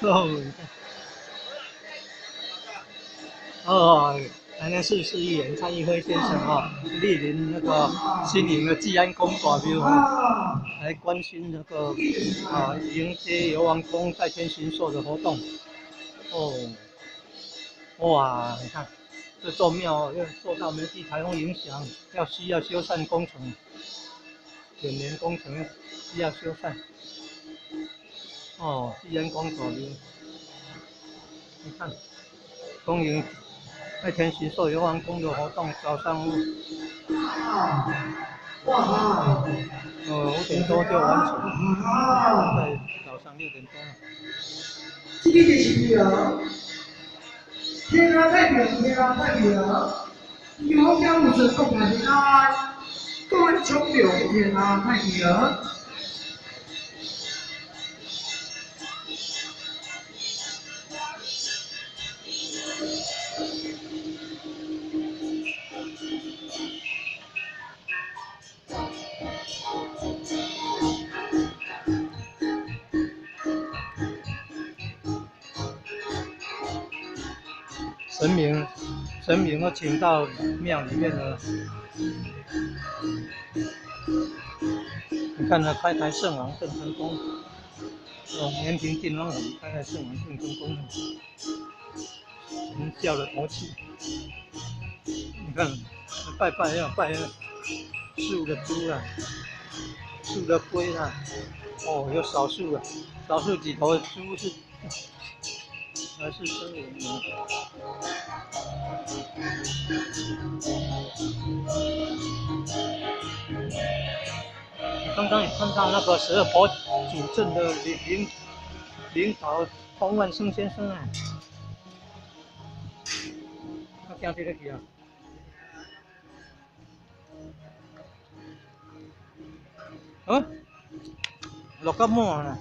哦，你看，哦，台南市市议员蔡一辉先生哦，莅临那个新营的济安宫大庙哦，来关心那个迎接游王宫代天巡狩的活动。哦，哇，你看这座庙又受到梅地台风影响，要需要修缮工程，点连工程需要修缮。哦，济安宫大庙，你看，恭迎代天巡狩游王宫的活动，早上5点多就完成，在早上6点多。这个就是庙，天下太平，天下太平，有家有顺，国泰民安，各位宠庙，天下太平。神明都请到庙里面了。你看那开台圣王郑成功，哦，延平晋王府开台圣王郑成功，神教的头七。你看，拜拜要拜素的猪啦，素的龟啦，哦，有少数啊，少数几头猪是。还是生人呢。刚刚也看到那个十二婆主政的领导方万生先生啊，他行这个去啊？啊？落到满啦。